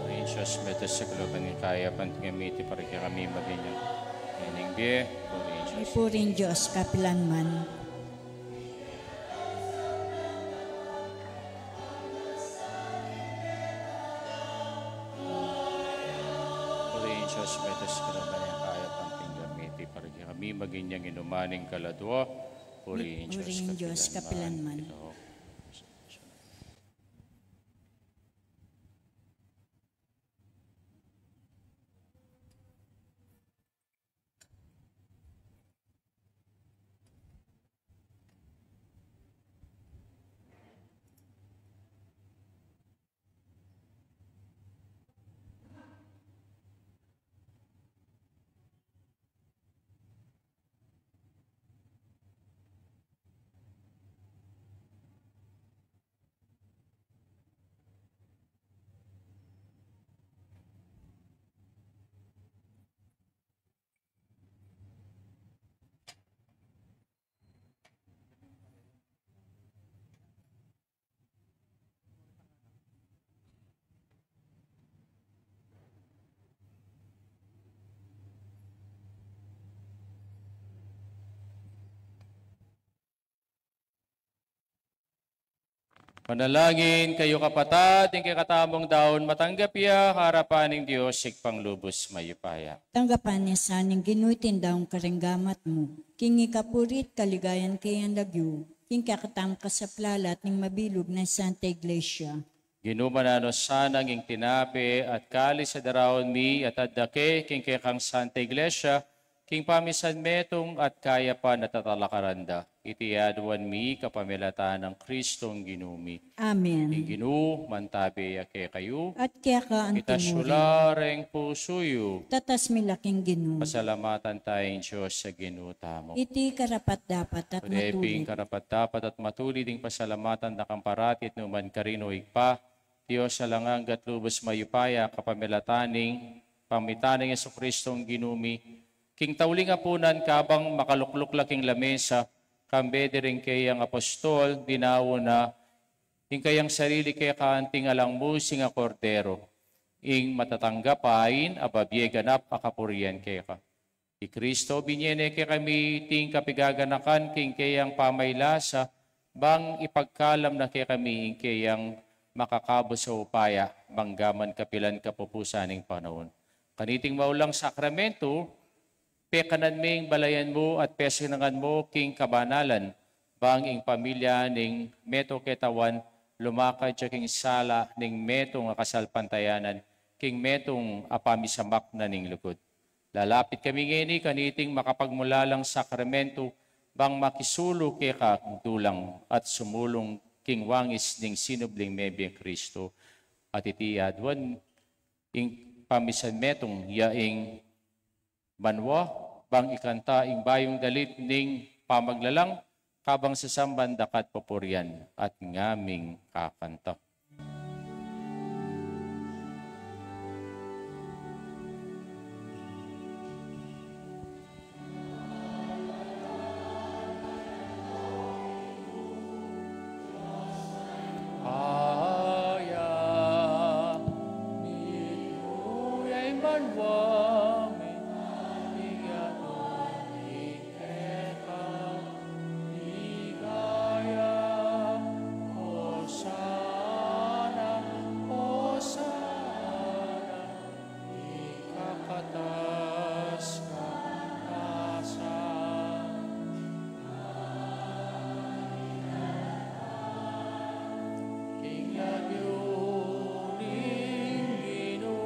Purihin Dios, metes sa kaluban ning kayapan, tinggap mi iti para kekami, maging yang ining bie. Purihin Dios. Purihin Dios, kapilan man. Purihin Dios, metes sa kaluban ning kayapan, tinggap mi iti para kekami, maging yang inuman ning kaladua. Purihin Dios, kapilan man. Manalangin kayu, kapatad, ing kekatamung daun matanggap ya king arapan ning Dios Ibpang lubus mayupaya. Tanggapan na sa ning Ginu iting daun karing gamat mu, king ikapuri't kaligayan kayang lagyu, king kekatamung kasaplalan at ning mabilug nang Santa Iglesia. Ginu, mananu sana ing tinape at kalis a daraun mi at adda ke king kekang Santa Iglesia, king pamisan metung at kayapan at tatalakaran da. Iti aduan mi kapamilatan nang Kristong Ginu mi. Amen. Ing Ginu mantabe ya kekayu. At keka antimurin. Itas yu la reng pusu yu. Tatas mi la king Ginu. Pasalamatan taya ing Dios a Ginu tamu. Iti karapat-dapat at matulid. Pin karapat-dapat at matulid ing pasalamatan da kang parati at nukarin man, O Ibpa, Dios a alang angga at lubus mayupaya, kapamilatan ning, pamilatan nang Jesukristong Ginu mi, king tauling apunan kabang makalukluk la king lamesa, kambe da ring kayang apostol, dinaun na ing kayang sarili keka anting alang musing a kordero, ing matatanggap a ain a babie ganap a kapurian keka. I Kristo, binie ne kekami iting kapigaganakan king kayang pamailasa, bang ipagkalam na kekami ing kayang makakabus a upaya, bang gaman kapilan kapupusan ning panaun. Kaniting maulang sakramentu, pekanan ming balayan mu at pesinangan mu king kabanalan, bang ing pamilya ning meto ketawan lumakad ya king sala ning metung a kasalpantayanan, king metung a pamisamak na ning lugud. Lalapit kami ngeni kaniting makapagmulalang sakramentu, bang makisulu keka king dulang at sumulung king wangis ning sinubling mebie Kristo. At iti aduan ing pamisan metung ya ing banua, bang ikanta ing bayung dalit ning pamaglalang, kabang sasamban da ka at pupurian at ngaming kakanta. Aya, mitmu ya ing banua, minti ya ing keka ligaya. Hosana, Hosana, ikakatas katasan. King lagyu ning Ginu.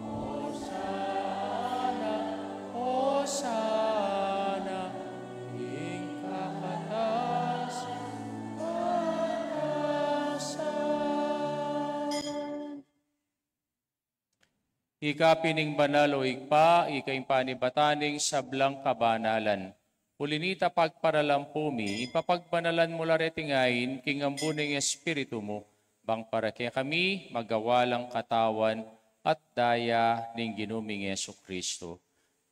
Hosana, Hosana, king kakatas katasan. Ika pin ing banal, o Ibpa, ika ing panibatan ning sablang kabanalan. Uli na nita, pagparalampu mi, ipapagbanalan mu la reting ain king ambun ning Espiritu mu, bang para kekami magawa lang katawan at daya ning Ginu ming Jesucristo.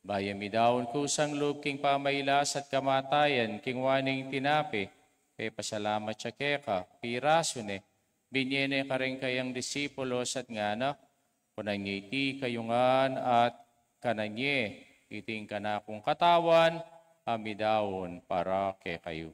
Bayu mi daun kusang lub king pamailas at kamatayan, kinua ne ing tinape, pepasalamat ya keka, pirasu ne, binie ne karing kayang disipulos at ngana: Kunan ye iti kayu ngan at kanan ye, iti ing kanakung katawan a midaun para kekayu.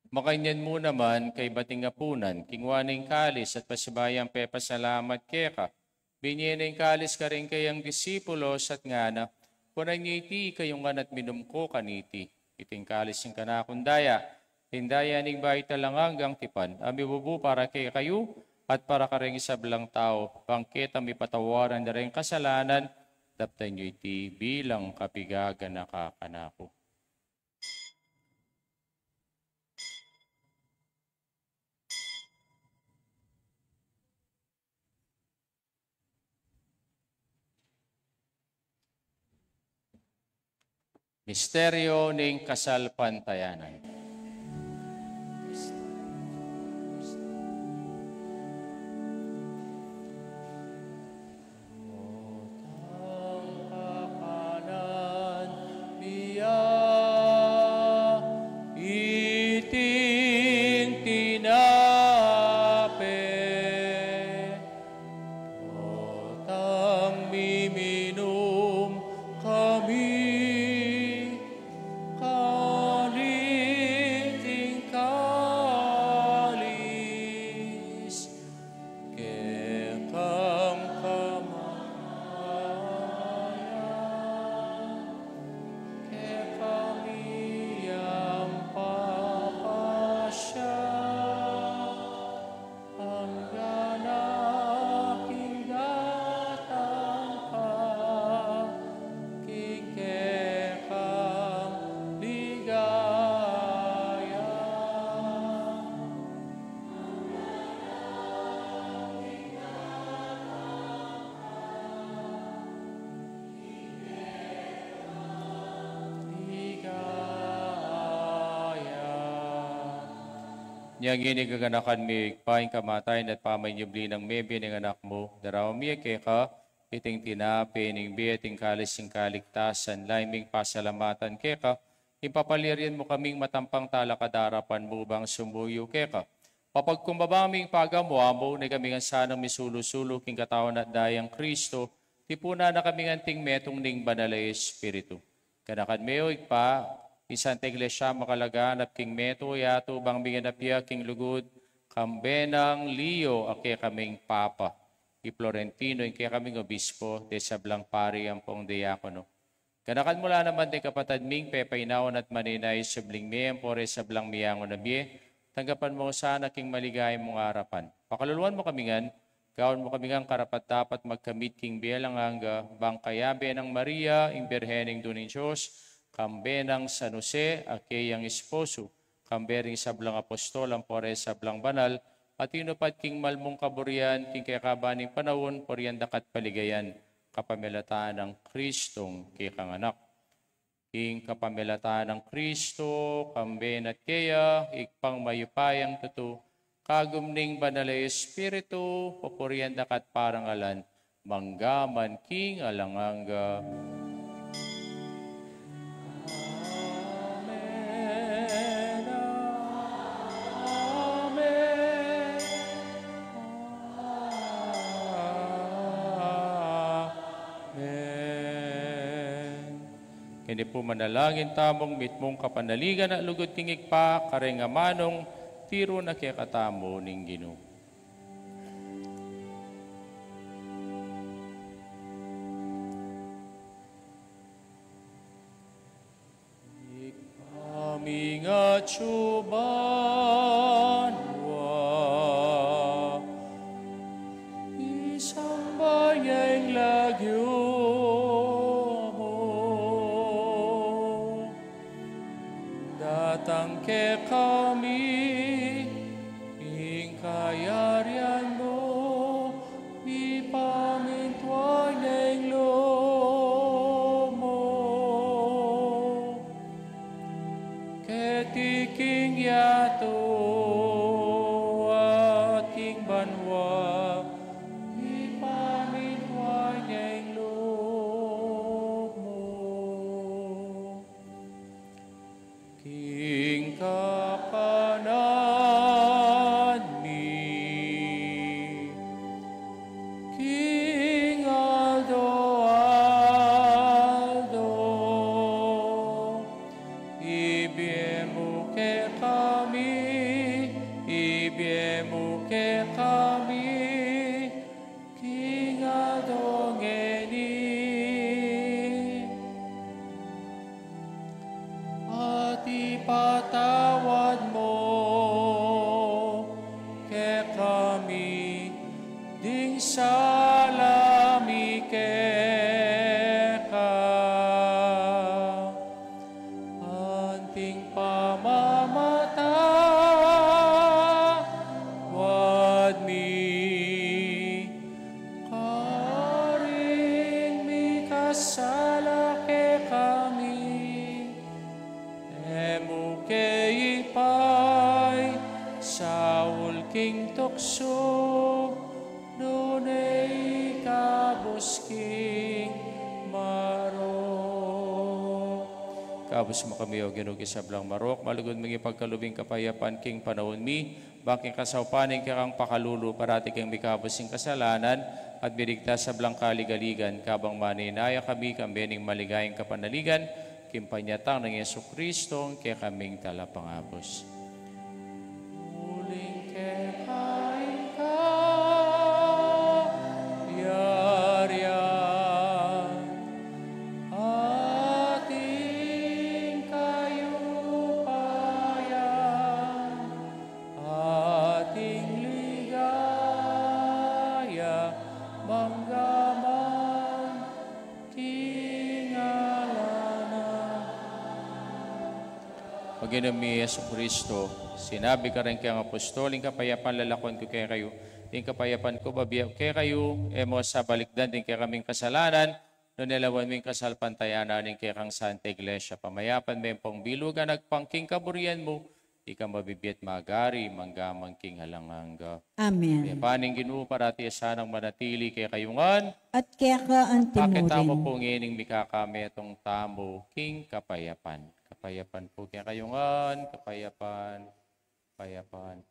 Makanyan mu naman, kaybat ning apunan, kinua ne ing kalis at pasibayu yang pepasalamat keka, binie ne ing kalis karing kayang disipulos at ngana: Kunan ye iti kayu ngan at minum ko kaniti, iti ing kalis ning kanakung daya, ing daya ning bayu at alang anggang tipan, a mibubu para kekayu at para karing sablang tau, bang keta mipatawaran da ring kasalanan. Daptan yu iti bilang kapigaganaka kanaku. Misteryo ning kasalpantayanan. Iting tinape. Nya ngeni gaganakan mi, Ibpa, ing kamatayan at pamanyubli nang mebie ning Anak mu, daraun mi keka iting tinape ning bie at ing kalis ning kaligtasan, lalam ming pasalamatan keka, ing papalyarian mu kaming matampang talakad king arapan mu ban sumuyu keka. Mapagkumbaba ming pagamu-amu, nune kami ngan sanang misulu-sulu king katawan at dayang Kristo, tipunan na kami ngan anting metung ning Banal a Espiritu. Ganakan me, O Ibpa, ing Santa Iglesia makalaganap king metung a yatu, ban miganap ya king lugud, kambe nang Leo a kekaming Papa, i Florentino ing kekaming Obispo, ding sablang pari ampong diakono. Ganakan mu la naman ding kapatad ming pepainawa at manenaya king subling mie, ampo ding sablang miangu na mie, tanggapan mu sana king maligaya mung arapan. Pakaluluan mu kami ngan, gawan mu kami ngan karapat-dapat magkamit king bie alang angga, ban kayabe nang Maria, ing Birhen Indu ning Dios, kambe nang San Jose, a keyang esposo, kambe ring sablang apostol, ampo ding sablang banal, a tinupad king mal mung kaburian, king kekaban ning panaun, purian da ka at paligayan, kapamilatan nang Kristong kekang Anak. King kapamilatan nang Kristo, kambe na at keya, Ibpang mayupayang tutu, kagum ning Banal a Espiritu, pupurian da ka at parangalan, mangga man king alang angga. Amen. Amen. Amen. Keni pu manalangin tamung mitmung kapanaligan at lugud king Ibpa, kareng amanung tiru na kekatamu ning Ginu. Ibpa ming atsu banua, misamban ya ing lagyu mu, datang kekami ing kayarian mu, mipamintuan ya ing lub mu keti king yatu at king banua, mipamintuan ya ing lub mu. King kakanan mi king aldo-aldo, ibie mu kekami, ibie mu kekami king aldo ngeni. At ipatawad mu kekami ding sala mi keka, anting pamamatawad mi karing mikasala kekami. E mu ke ipaisaul king tuksu, nune ikabus king marok. Ikabus mu kami, O Ginu, king sablang marok, malugud mung ipagkalub ing kapayapan king panaun mi, ban king kasaupan ning kekang pakalulu, parati kaming mikabus king kasalanan, at miligtas king sablang kaligaligan, kabang manenaya kami, kambe ning maligayang kapanaligan, king panyatang nang Jesucristo, ing kekaming Talapangabus. Uling keka ing kayarian, at ing kayupayan, at ing ligaya, mangga man king alang angga. O Ginu mi Jesucristo, sinabi mu kareng kekang apostol, ing kapayapan lalakwan ku kekayu, ing kapayapan ku bibie ku kekayu, e mu sa balikdan ding kekaming kasalanan, nune lawan mu ing kasalpantayanan ning kekang Santa Iglesia. Pamayapan me ampong bilugan agpang king kaburian mu, ika mabibie at magari, mangga man king alang angga. Amen. Ing kapayapan ning Ginu parati ya sanang manatili kekayu ngan. At keka anti mu rin. Pakita mu pu ngening mikakametung tamu king kapayapan. Kapayapan pu kekayu ngan, kapayapan, kapayapan.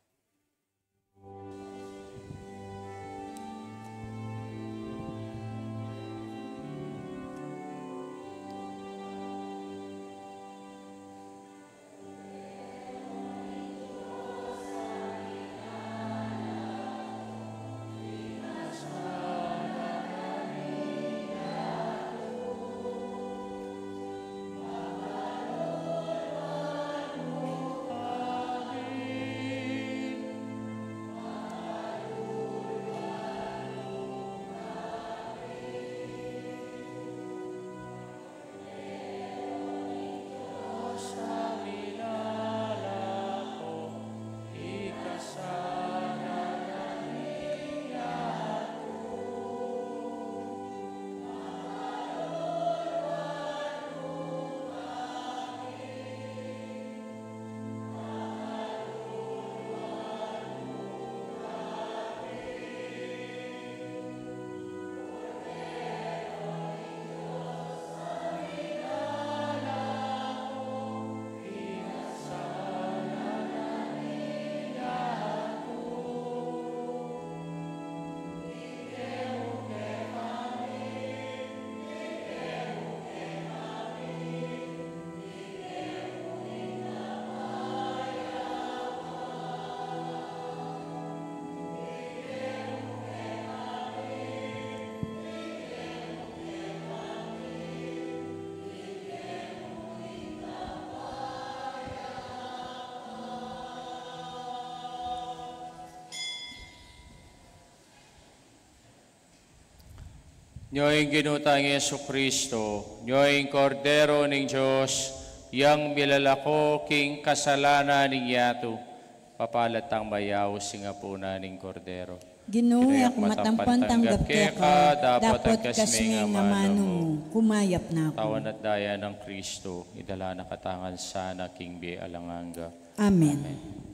Nyo ing Ginu tang Jesucristo, nyo ing Kordero ning Dios, yang milalako king kasalanan ning yatu. Papalad tang mayaus king apunan ning Kordero. Ginu, e ku matampan tanggap keka, dapot agkas me ing amanu mu, kumayap na ku. Katawan at daya nang Kristo, idala na katamu ngan sana king bie alang angga. Amen. Amen.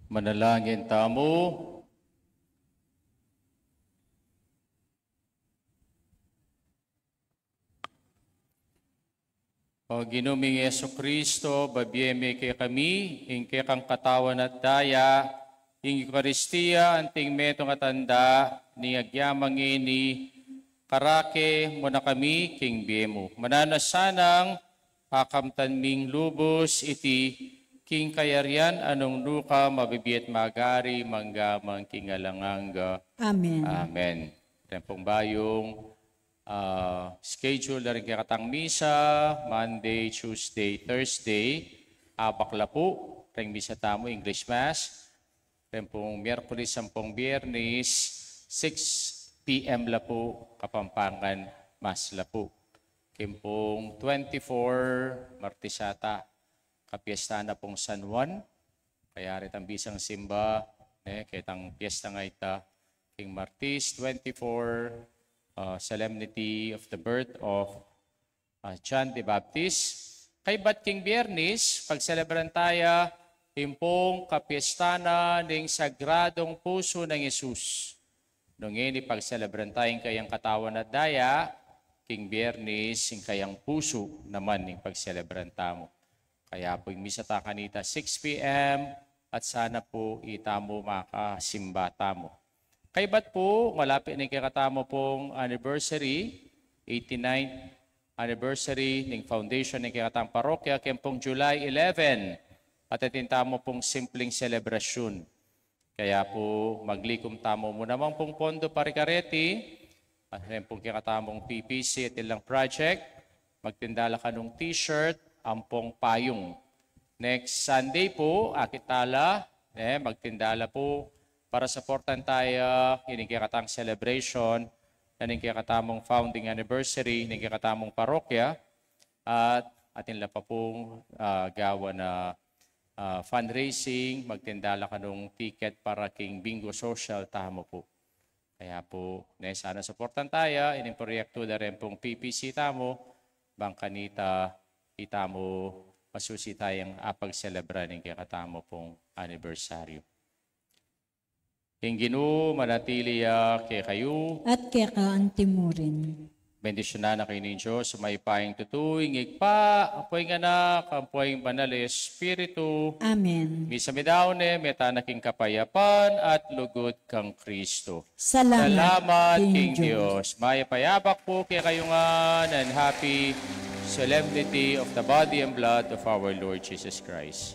Manalangin tamu. O Ginu ming Jesucristo, babie mu kekami ing kekang katawan at daya, ing Eukaristia, anting metung a tanda ning agyamang ini, karake mu na kami king bie mu. Mananu na sanang pakamtan ming lubus iti king kayarian a nung nukarin, mabibie at magari, mangga man king alang angga. Amen. Amen. Tempong bayung ah, schedule na ring kekatang misa, Monday, Tuesday, Thursday, abak la pu ring misa tamu, English Mass. Ring pung Miyerkules ampong Biyernes, six P M la pu, Kapampangan Mass la pu. King pung twenty-four, Martes ata, kapiesta na pung San Juan. Kaya retang bisang simba, ne, ketang piesta nga ita, king Martes twenty-four, uh, solemnity of the birth of, uh, John the Baptist. Kaybat king Biyernes, pagselebran taya ing pung kapiesta na ning Sagradong Pusu nang Jesus. Nung ini pagselebran ta ing kayang katawan at daya, king Biyernes ing kayang pusu naman ing pagselebran tamu. Kaya pu ing misa ta kanita six P M at sana pu itamu makasimba tamu. Kaybat pu, malapit na ing kekatamu pung anniversary, eighty-ninth anniversary ning foundation ning kekatang parokya, keng pung July eleven, at atin tamu pung simpleng selebrasyun. Kaya pu, maglikum tamu mu naman pung pondo parikareti, at rin pung kekatamung P P C at ilang project, magtinda la kanung t-shirt, ampong payung. Next Sunday pu, akit tala, eh, magtinda la pu, para suportan taya ining kekatang celebration, na ning kekatamung founding anniversary, ning kekatamung parokya, at atin la pa pung, ah, gawan na, ah, fundraising, magtinda la kanung ticket para king bingo social tamu pu. Kaya pu, ne, sana suportan taya ining proyektu da rin pung P P C tamu, bang kanita itamu masusi tayang apagselebra ning kekatamu pung anibersaryu. Ing Ginu manatili ya kekayu. At keka antimurin. Bendisyunan na kayu ning Dios a mayupayang tutu, ing Ibpa, ampo ing Anak, ampo ing Banal a Espiritu. Amen. Misa mi daun ne, meta na king kapayapan at lugud kang Kristo. Salamat king Dios. Mayap a abak pu kekayu ngan, and happy solemnity of the body and blood of our Lord Jesus Christ.